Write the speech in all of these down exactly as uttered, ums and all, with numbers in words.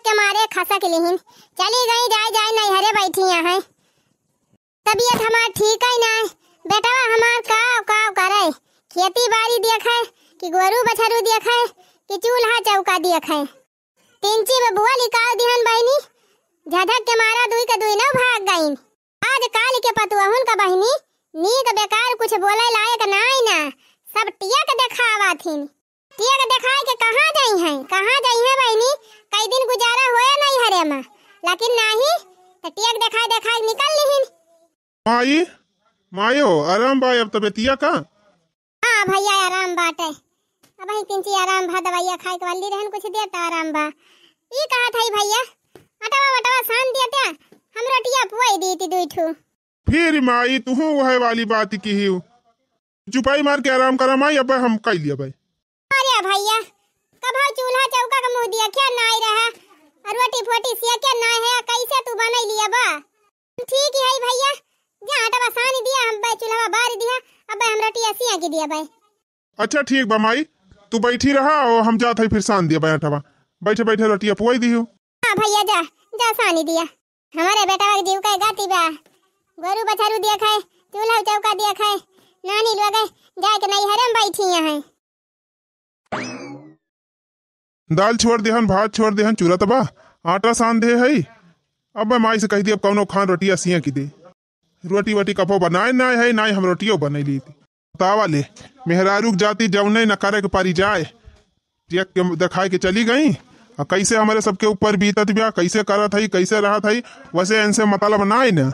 के मारे खसक लिहिन। चली गई, जाए जाए नैहरे बैठी हैं। तबियत हमार ठीक है ना, बेटवा हमार काव काव करे, खेती बाड़ी देखे कि गोरू बछरू देखे कि चूल्हा चौका देखे। तिनची बबुआ लिकाव दिहन बहिनी, झधक के मारा दुई के दुई नौ भाग गईन। आज काल के पतुअहुन का बहिनी नीक बेकार कुछ बोले लायक नाई ना, सब टियक देखावा थिन। टियक देखाए के कहाँ जाई हैं, कहाँ जाई हैं बहिनी? कई दिन गुजारा होए नैहरे में, लेकिन नाही, त टियक देखाए देखाए निकल लिहिन। माई, माई हो, आराम बा अब तबियतिया का? हाँ भैया, आराम बाटे। अबहीं किंची आराम भा, दवाइया खाए के वाली रहन कुछ देर त आराम बा। ई कहत हई भैया, अटवा वटवा सान दिया त्या, हम रोटिया पुआई दी थी दुई ठू। फिर माई, तुहू वह वाली बात की ही। चुपाई मार के आराम करा माई, अब हम कई लिया भाई। अरे भैया, कभौ चूल्हा चौका का मुँह दिया क्या नाई रहा, और रोटी फोटी सिया क्या नाई है, कैसे तू बनाई लिया बा? ठीक है भैया, जा आटा बसानी दिया, हम बे चूल्हा बार दिया, अब बे हम रोटी सिया की दिया बे। अच्छा ठीक बा माई, तू बैठी रहा और हम जात है फिर सान दिया बे आटा बा। बैठे बैठे रोटिया पुआई दियो। हाँ भैया, जा, जा सानी दिया। हमारे बेटवा के जीव के गति बा, गोरू बछरू देखे, चूल्हा चौका देखे, नानी लोग जाए के नैहरे में बैठी हैं। दाल छोड़ देहन, भात छोड़ देहन, चुरत बा, आटा सान दे है। अब मैं माई से कह दी, अब कौनो खान रोटिया सिया की दे। रोटी वोटी कपो बनाए ना है, ना ही हम रोटियो बनैली थी। बतावा ले, मेहरारू के जाति जौने न करे के परी जाए, टियक के देखाए के चली गई। और कैसे हमारे सबके ऊपर बीतत बा, कैसे करत हई, कैसे रहत हई, वैसे इनसे मतलब ना है ना।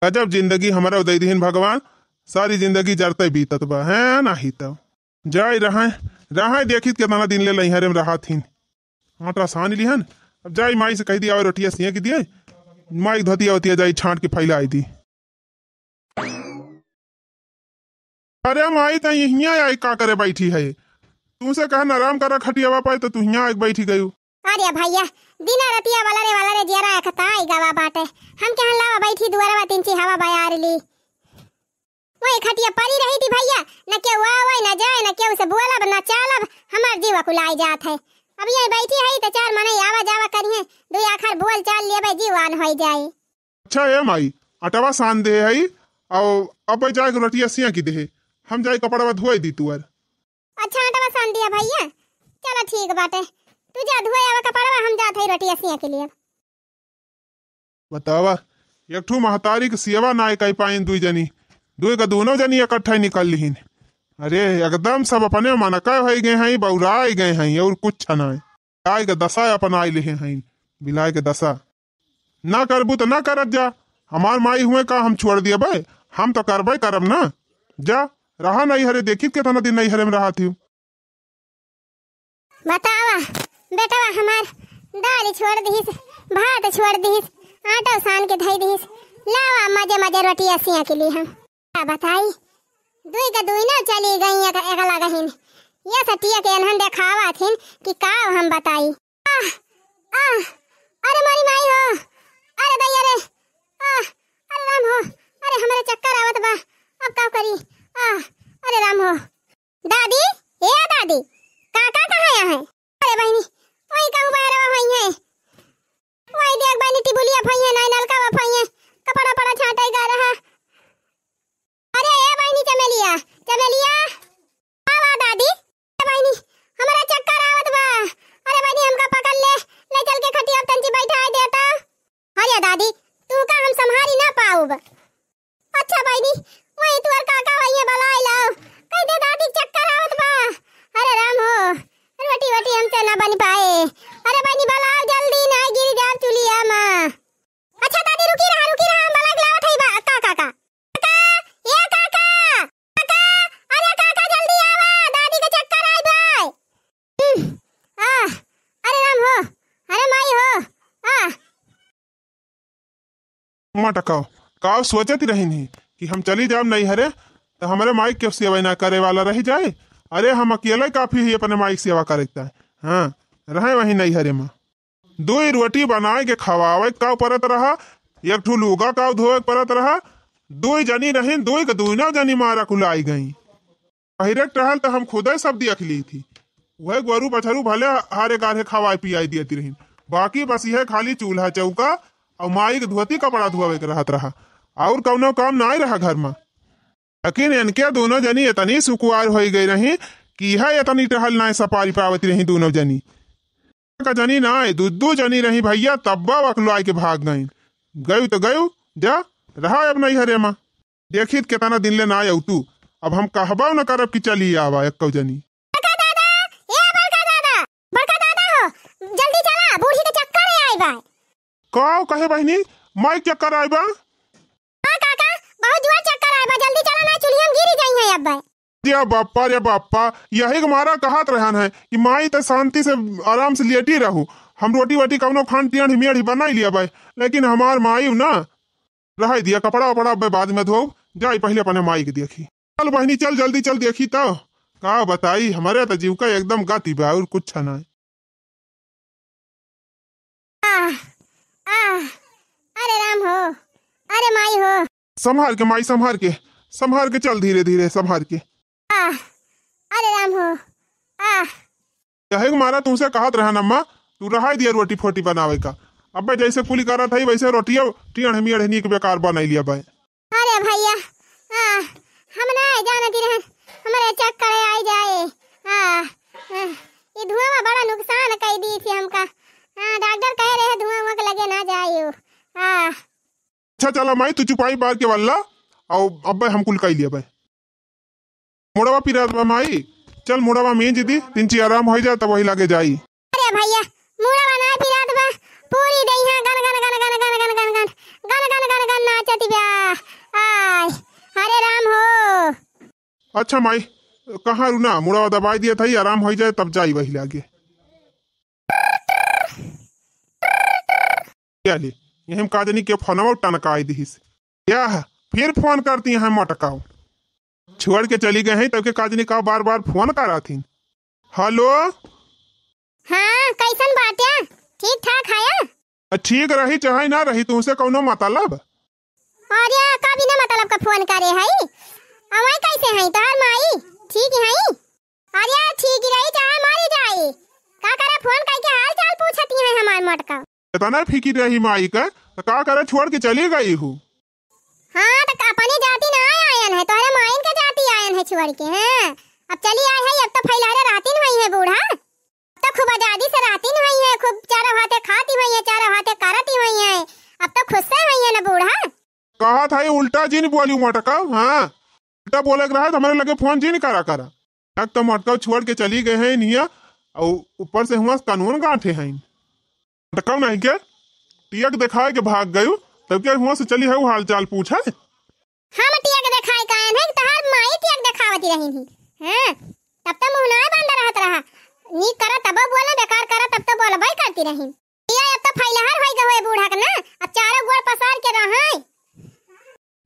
गजब जिंदगी हमारा दे दिहिन भगवान, सारी जिंदगी जरते बीतत बा, है ना ही तो। जाए रहाए, रहाए देखित केतना दिन ले नैहरे में रहत हिन। आटा सान लिहन, अब जाई माई से कह दिया, और रोटिया सेंक दिए, माई धोतिया ओतिया जाई छांट के फैलाई दी। अरे माई, त हियाँ आई का करे बैठी है? तुमसे कहन आराम करा खटियावा पाए, तो तू हियाँ आई बैठी गयू। अरे भैया, दिना रतिया वाला रे, वाला रे, जियरा एक ताई गवा बाटे। हम कहन लावा बैठी दुआरवा, तिनची हवा बयार ली। वही खटिया परी रही थी भैया, न केहू आवे, न जाए, न केहू से बोलब, न चालब, हमार जीव कुलाई जात है। अब ये बैठी है तो चार मनई आवा जावा करिहे, दुई आखर बोल चाल लेबे, जीव आन होई जाए। अच्छा ए माई, अटवा सान दे है, और अब जाए के रोटिया सेंक दे है, हम जाए कपड़वा धोए दी तुअर। अच्छा अटवा सान दिया भैया, चलो ठीक बाटे, तू जा धोए आवा कपड़वा, हम जात है रोटिया सेंक लिए। बतावा, एक ठो महतारी के सेवा नाय कर पाइन दुई जनी, दुई का दोनों जनी इकट्ठा ही निकल लिहिन। अरे, एकदम सब अपने मन का भई गए हैं, बौराई गए हैं, और कुछ नाय। आय के दशा अपन आय लिहे हैं, बिलाय के दशा। ना करबू तो ना करत जा, हमार माई हुए का हम छोड़ दिए बे, हम तो करबे करब ना। जा, रहा नैहरे, देखी केतना दिन नैहरे में रहा थी। बतावा, बेटवा हमार दाल छोड़ दिहिस, भात छोड़ दिहिस, आटा सान के धई दिहिस। लावा मजे मजे रोटिया सेंक ली हम। का बताई, दुई का दुई ना चली गई एक, एक लगहिन। ये सटिया के एनहन देखावा थिन कि का हम बताई। आह, आह, अरे मोरी माई हो, अरे दैया रे, आह, अरे राम हो, अरे हमरे चक्कर आवत बा, अब का करी, आह, अरे राम हो। दादी, ए दादी, काका कहाँ आया है? अरे बहिनी, वही कहूँ बहरवा होई है। वही देख बहिनी, टिबुलिया फइहे, नाई नलका वा फइहे, कपड़ा पड़ा छांटे गा रहा। अरे ए बहिनी चमेलिया, चमेलिया, आवा दादी। ए बहिनी, हमरा चक्कर आवत बा। अरे बहिनी, हमका पकड़ ले, ले चल के खटिया पे तंची बैठाई देता। अरे दादी, तू का हम संभारी ना पाउब। अच्छा बहिनी, वही तुअर काका वही बलाई लाओ। कह दे दादी चक्कर आवत बा। अरे राम हो, रोटी वोटी हमसे ना बन पाए। अरे बहिनी बलाओ जल्दी, ना गिर जाब चुलिया मा। अच्छा दादी रुकी रहा, रुकी रहा, हम बलाई लावत हई बा, काका का। काका, ए काका, काका, अरे काका जल्दी आवा, दादी के चक्कर आई बा। हम्म, आह, अरे राम हो, अरे माई हो, आह। मटकाओ, काव सोचत रहिन ही कि हम चली जाब नैहरे, त हमरे माई के सेवा ना करे वाला रहि जाए। अरे, हम अकेले काफी ही अपने माई के सेवा करे के। हाँ, रहे वही नैहरे मा। दुई रोटी बनाए के खवावे का परत रहा, एक ठो लुगा का धोए के परत रहा। दुई जनी रहिन, दुई के दुइनो जनी मारा कुलाई गई। पहिरे के रहल त हम खुदे सब देख ली थी। वह गोरू बछरू भले हारे गारे खवाए पियाई दियती रहिन, बाकी बस यह खाली चूल्हा चौका अउर माई के धोती कपड़ा धोवे के रहत रहा, अउर कउनो काम नाहीं रहा घर मा। लेकिन इनके दुनो जनी इतनी सुकुवार होइ गई रही कि यह इतनी टहल नाहीं सपारी पावत रही दुनो जनी। का जनी नाहीं, दू दू जनी रही भइया, तब्बा अकलुआइ के भाग गइन। गयू त गयू, जा, रहा अब नैहरे मा। देखित केतना दिन ले नाहीं अउतू, अब हम कहबउ न करब कि चली आवा एक्कउ जनी। बड़का दादा, ए बड़का दादा, बड़का दादा हो, जल्दी चला, बूढ़ी के चक्कर आइ बा। का कहे बहिनी, माई के चक्कर आइ बा? हाँ काका, बहुत जोर चक्कर आइ बा, जल्दी चला ना, चूल्हिया मा गिरी जइहैं अब। रे बाप्पा, रे बाप्पा, यही के मारा कहत रहन है कि माई त शांति से आराम से लेटी रहू, हम रोटी वोटी कउनो खान टेढ़ी मेढ़ी बनाइ लिया भाई, लेकिन हमार माई ना रहाई दिया, कपड़ा वपड़ा अब्बे बाद में धोब, जाई पहिले अपने माई के देखी। चल बहिनी चल, जल्दी चल देखी त। का बताई, हमरे त जीव का एकदम गति बा अउर कुछ नाहीं। आह, आह, अरे राम हो, अरे माई हो। संभार के माई, संभार के, संभार के चल, धीरे धीरे संभार के। आह, अरे राम हो, आह। यही के मारा तुमसे कहत रहन अम्मा, तू रहाई दिया रोटी फोटी बनावे का। अब्बे जैसे कुली करत हई वैसे रोटिया टेढ़ मेढ़ नीक बेकार बनाइ लिया बे। अरे भइया, आ, हम नाहीं जानत रहन, हमरे चक्कर आइ जाए। आ, आ, ई धुआं बड़ा नुकसान कइ दी थी हमका। आ, डॉक्टर कहे रहे धुआं उआं के लगे ना जाइयो। आ। अच्छा चला माई, तू चुपाई बार के वल्ला, अउ अब्बे हम कुल कइ लिया बे। मुड़वा पिरात बा माई, चल मुड़वा मींज दी, तिनची आराम होइ जाए तब वही लागे जाई। अरे भइया, मुड़वा नाहीं पिरात बा, पूरी देहिया गन गन गन गन नाचत बा। आय, अरे राम हो। अच्छा माई, कहाँ रुना, मुड़वा दबाइ दिया था, आराम होइ जाए तब जाई वही लागे। क्या ले, यही में का जनी के फोनवा टनकाइ दिहिस। क्या है? फिर फोन करती हैं मटकाओ। छोड़ के चली गई हैं, तब के का जनी का बार बार फोन करत हिन। हेलो। हाँ, कइसन बाट्या? ठीक ठाक हया? अ, ठीक रही चाहे ना रही, तुमसे कउनो मतलब? अरे, का बिना मतलब का फोन करे हई? अवाई कइसे हई तोहार माई? ठीक हई? अरे, ठीक रही चाहे मरी जाई। का करे फोन कइके हाल चाल पूछती हैं हमार मटका? इतना फिकिर रही माई का, त का करे छोड़ के चली गई हू? हाँ, त अपनी जाति ना आयन है, तोहरे माइन के जाति आयन है छोड़ के, हैं? अब चली आए है, अब तो फैलहरे रहती न हुई है बूढ़ा। अब तो खूब आजादी से रहती न हुई है, खूब चारों हाथे खाती हुई है, चारों हाथे करती हुई है। अब तो खुश से हुई है न बूढ़ा। कहा था ये उल्टा जिन बोली मटका, हाँ? उल्टा बोले के रहा तो हमरे लगे फोन जिन करा करा। एक तो मटका छोड़ के चली गए हैं निया, और ऊपर से हुआ कानून गांठे हैं। मटका नहीं के टियक दिखाए के भाग गयू, तब के हुआ से चली है वो हाल चाल पूछे। हम टियक देखाए का आयन है कि तोहार माई टियक देखावती रही थी। हाँ, तब तो मुँह ना बंद रहत रहा। नीक करा तब बोले, बेकार करा तब तो बोलबे करती रही। ये अब तो फैलहर होई गए बूढ़ा के ना, अब चारों गोड़ पसार के रहे।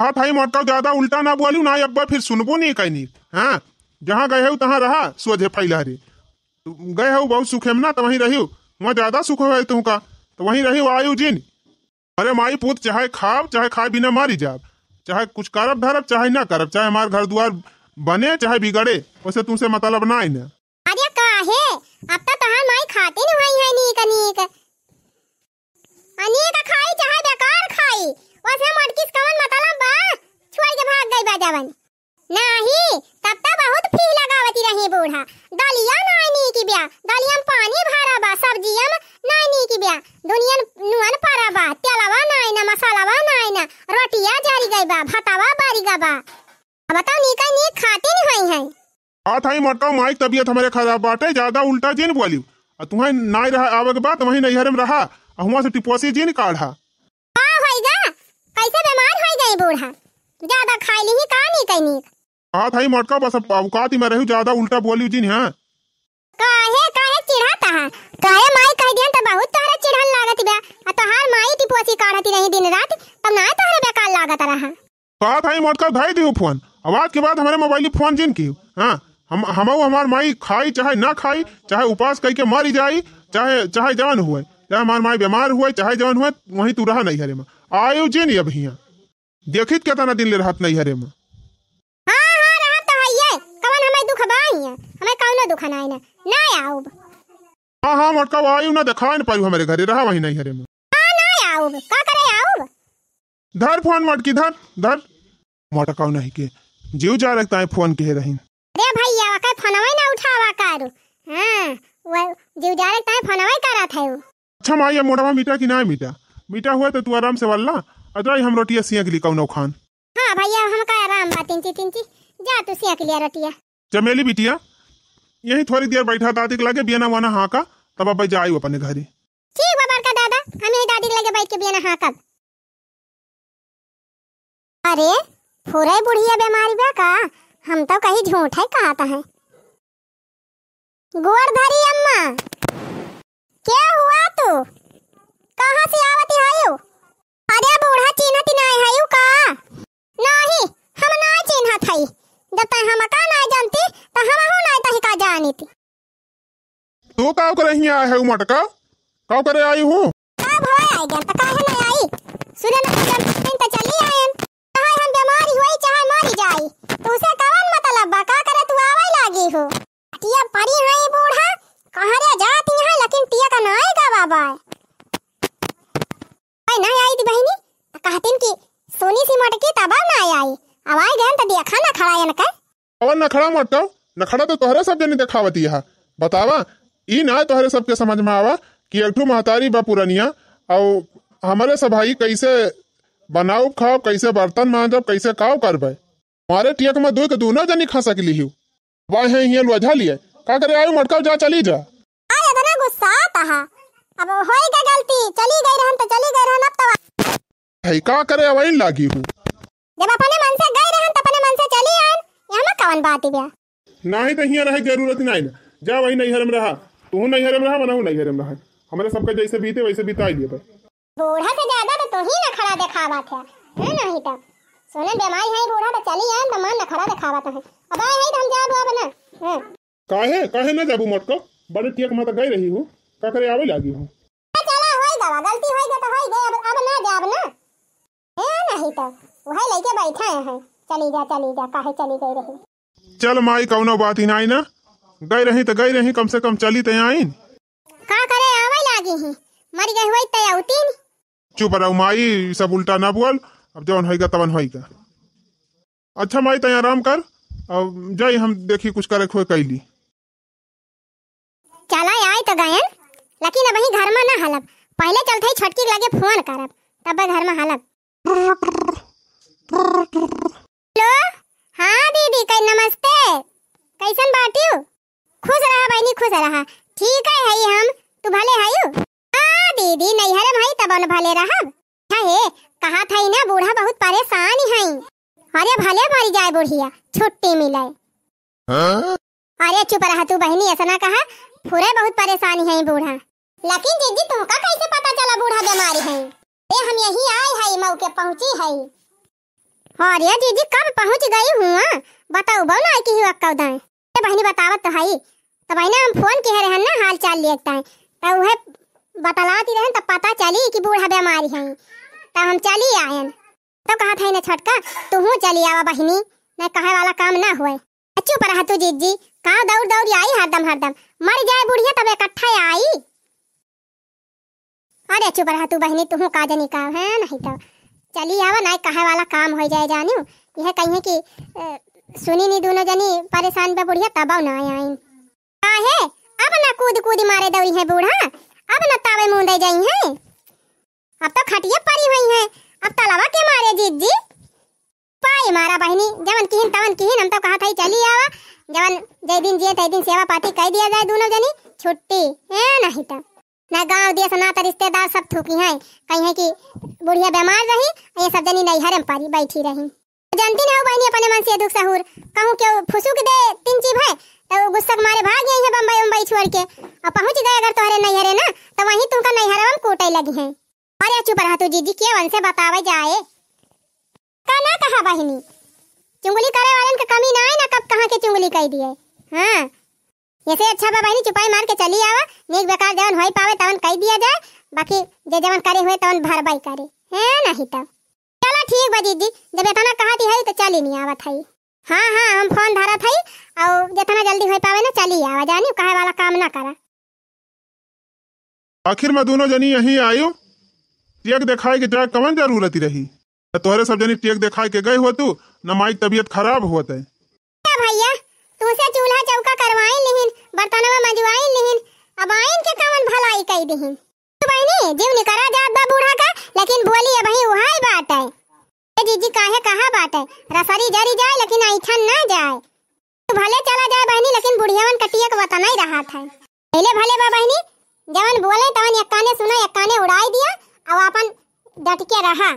हाँ भाई, मटका ज्यादा उल्टा ना बोलू ना, अब फिर सुनबो नहीं कैनी। हाँ, जहाँ गए हो तहाँ रहा, सोझे फैलहरे। गए हो बहुत सुखे में ना, तो वहीं रहियो, वहाँ ज्यादा सुख हो तुमका, तो वहीं रहियो आयु जिन। अरे माई पूत, चाहे खाब, चाहे खाए बिना मारी जाब, चाहे कुछ करब धरब, चाहे ना करब, चाहे हमार घर दुआर बने, चाहे बिगड़े, वैसे तुमसे मतलब ना है ना। अरे काहे? अब तो तोहार माई खाती न हुई है नीक नीक। अ नीक खाई चाहे बेकार खाई, वैसे मटकिस कवन मतलब बा? छोड़ के भाग गई बा जवन। नाही, तब तो बहुत फीह लगावती रही बूढ़ा। दलिया नाई नीक ब्या, दलिया में पानी भरा बा, सब्जिया में नाई नीक ब्या, दुनिया नुअन परा बा, तेलवा नाई ना, मसालवा नाई ना, रोटिया जरी गई बा, भतवा बरी गा बा। अब बताओ, नीका नीक खाती नहीं हुई है। आ थाई मटका माई के तबियत हमरे खराब बाटे, ज्यादा उल्टा जिन बोली। आ तुम्हें नाई रहा आवे के बाद वहीं नैहरे में रहा, आ हुआ से टिपोसी जिन काढ़ा। का होई गा? कैसे बीमार होई गई बूढ़ा? ज्यादा खाई ली का नीक है नीक? हाँ थाई मटका, बस अब औकात ही में रहू, ज्यादा उल्टा बोली जिन, हाँ। काहे, काहे चिढ़ाता है? काहे माई कह दियन तो बहुत तोहरे चिढ़न लागत बा। आ तोहार माई टिपोसी काढ़ती रही दिन रात, तब ना तोहरे बेकार लागत रहा। का थाई मटका, धाई दिहु फोन। अब आज के बाद हमरे मोबाइल फोन जिन किहु। हाँ, हम, हमऊ हमार माई खाई चाहे ना खाई, चाहे उपास कइके मरी जाई, चाहे, चाहे जवन हुए, चाहे हमार माई बीमार हुए, चाहे जवन हुए, वहीं तू रहा नैहरे में। आयु जिन अब हियाँ। देखित केतना दिन ले रहत नैहरे में। हाँ, हाँ, रहत तो हइये। कवन हमें दुख बा हियाँ? हमें कौनो दुख नाई ना। ना आउब। हाँ, हाँ, मोटका, आयु ना देखाए न पायु हमरे घरे, रहा वही नैहरे में। हाँ, ना आउब, का करे आउब? धर फोन मोटकी, धर, धर। मोटका नहीं के, जिउ जारे ताई फोन किहे रही। अरे भैया, ओकर फोनवा ना उठावा करू। हाँ, वो जिउ जारे ताई फोनवा करत है उ। अच्छा माई, अब मोटवा मिटा कि ना मिटा? मिटा हुआ तो तू आराम से वल्ला, अजय हम रोटिया सिया के लिए कौनो खान। हाँ भैया, हमका आराम बा, तिंची, तिंची, जा तू सिया के लिए रोटिया। चमेली बिटिया, यहीं थोड़ी देर बैठा, दादी के लगे बियना वाना हाँका, तब अब जाई अपने घरे। ठीक बा बड़का दादा, हम यहीं दादी के लगे बैठ के बियना हाँकब। अरे, फुरै बुढ़िया बीमारी बा का? हम तो कहीं झूठ है कहत है। गोड़ धरी अम्मा, क्या हुआ तू? कहाँ से आवती हयू? अरे बूढ़ा, चिन्हती नाय हयू का? नाही, हम नाय चिन्हत हई। जब तै हमका नाय जानती, त हमहू नाय तहिका जानित। तू काव करे हियाँ आए हऊ मोटका? काव करे आई हूँ? का भवा आई गया, त काहे नाय आई? सुने न, जब त चली आयन। चाहे हम बीमारी होई, चाहे मरी जाई, तुसे कवन मतलब बा? का करे तू आवै लागी हो? टिया परी है बूढ़ा, कहाँ रे जाती है, लेकिन टिया का नाय गवा बा। आई ना आई थी बहिनी, त कहतिन कि सुनी सी मोटकी तब ना आई। अब आई गयन त देखा नखड़ा यन के। कवन नखड़ा मोटका? नखड़ा तो तोहरे सब जनी देखावती है। बतावा, ई ना तोहरे सबके समझ में आवा कि एक ठो महतारी बा पुरनिया, अउ हमरे सब भाई कैसे बनाउब खाउब, कैसे बर्तन मांजब, कैसे काव करबे? हमारे टियक में दुई के दूनो जनी खसक लिहू। वाह, हैं हियाँ लोझा लिए। का करे आयु मोटका, जा चली जा। आज इतना गुस्सा आता है। अब होई का गलती, चली गई रहन तो चली गई रहन, अब तो है का करे अवैन लागी हूँ। जब अपने मन से गई रहन तो अपने मन से चली आयन, यहाँ में कवन बात बा? नाही तो हियाँ रहे जरूरत नाही ना। जा वही नैहर में रहा, तू नैहर में रहा, मनहू नैहर में रहा। हमरे सबका जैसे बीते वैसे बिताई लिए बस। बूढ़ा से ज्यादा तो तू ही नखड़ा देखावत है, है नहीं तो? सुने बीमारी है बूढ़ा तो चली आयन तो मन नखड़ा देखावत है। अब आए है तो हम जाब अब ना। हाँ। काहे, काहे ना जाबू मोटका? बड़े टियक में तो गई रही हूँ, का करे आवे लागी हूँ? चला, होई गवा, गलती होई गवा तो होई गवा, अब, अब ना जाब ना। ए, नहीं तो, वही लइके बैठा है, चली जा, चली जा, काहे चली गई रही? चल माई, कौनो बात ही नाई ना, गई रही तो गई रही, कम से कम चली तो आइन। का करे आवे लागी ही, मर गई हुई तो अउतीन। चुप रहो माई, ई सब उल्टा ना बोल, अब जवन होइगा तवन होइगा। अच्छा माई, तै आराम कर, अब जाई हम देखी कुछ करे खोए कैली। चला, आए तो गयन, लेकिन अबहीं घर में ना हलब। पहले चलत हई छोटकी के लगे फोन करब, तब घर में हलब। हेलो, हाँ दीदी, कै नमस्ते, कैसन बाटिउ? खुश रहा बहिनी, खुश रहा। ठीक है, हई हम, तू भले हयू? हाँ दीदी, नैहरे में हई तब न भले रहब। अच्छा हे, कहत हई ना बूढ़ा बहुत परेशान हई। अरे भले मरी जाए बुढ़िया, छुट्टी मिले। हाँ? अरे चुप रह तू बहिनी, ऐसा ना कहा, फुरे बहुत परेशान है बूढ़ा। लेकिन जीजी, तुमका कैसे पता चला बूढ़ा बीमारी है? ए, हम यही आए है, मौके पहुँची है। अरे जीजी, कब पहुँच गई हुआ? बताओ बो ना कि हुआ कब दाएं। ए बहिनी, बतावत तो हई, तो बहिनी हम फोन किहे रहन ना हाल चाल लिए ताएं, तो उहे बतलाती रहन, तब पता चली कि बूढ़ा बीमारी है, तब हम चली आयन। तो कहत है ना छोटका, तुहूँ चली आवा बहिनी, न कहे वाला काम ना होए। चुप रह तू जीजी, का दौड़ दौड़ आई हरदम हरदम, मर जाए बुढ़िया तब इकट्ठा आई। अरे चुप रह तू बहिनी, तुहूँ का जनी का है, नहीं तो चली आवा, ना कहे वाला काम हो जाए जानियो। यह कहिए कि अ, सुनी नी दोनों जनी परेशान बे बुढ़िया तब ना आई। काहे? अब ना कूद कूद मारे दौड़ी है बूढ़ा, अब ना तावे मुंदे जाई है। अब तो खटिया परी हुई है, अब तलवा के मारे जीजी। पाई मारा बहिनी, जवन किहिन तवन किहिन, हम तो कहत हई चली आवा, जवन जय दिन जिए तय दिन सेवा पाती कह दिया जाए दोनों जनी, छुट्टी है नहीं तो। ना गाँव देश ना तो रिश्तेदार सब थूकी हैं, कहीं है कि बुढ़िया बीमार रही, ये सब जनी नैहरे में परी बैठी रही। जानती ना हो बहिनी अपने मन से दुख सहूर, कहूँ क्यों फुसुक दे तीन चीज है, तो गुस्सा के मारे भाग गई है बम्बई उम्बई छोड़ के, और पहुँच गए अगर तोहरे नैहरे ना, तो वहीं तुमका नैहरवा में कूटे लगी हैं। अरे चुप रह तू जीजी, के वन से बतावे जाए। का ना कहा बहिनी, चुंगली करे वालन के कमी ना है ना, कब कहाँ के चुंगली कह दिए। हाँ, ऐसे अच्छा बा बहिनी, चुपाई मार के चली आवा, नीक बेकार जवन होई पावे तवन कह दिया जाए, बाकी जे जवन करे हुए तवन भरबाई करे, है नहीं तो। चला ठीक बा जीजी, जब इतना कहती है तो चली नहीं आवत है। हाँ, हाँ, हम फोन धरत है, और जितना जल्दी होई पावे ना चली आवा, जानी कहे वाला काम ना करा। आखिर में दूनो जनी यहीं आयो, टेक देखाए के जाए कवन जरूरत रही? त तोहरे सब जनी टेक देखाए के गए होतू, न माई तबियत खराब होत है। ए भइया, तुहसे चूल्हा चौका करवाइन लिहिन, बर्तनवा मजवाइन लिहिन, अब आइन के कवन भलाई कइ दिहिन? तू बहिनी, जीव निकरा जात बा बूढ़ा का, लेकिन बोली अबहीं उहाई बाटै। ए जीजी काहे कहा बाटै, रसरी जरी जाए लेकिन ऐठन ना जाए। तू भले चला जाए बहिनी, लेकिन बुढ़ियवन का टेक वतनई रहत है। पहिले भले बा बहिनी, जवन बोले तवन एक काने सुना, एक काने उड़ाई दिया, अब आपन डट के रहा।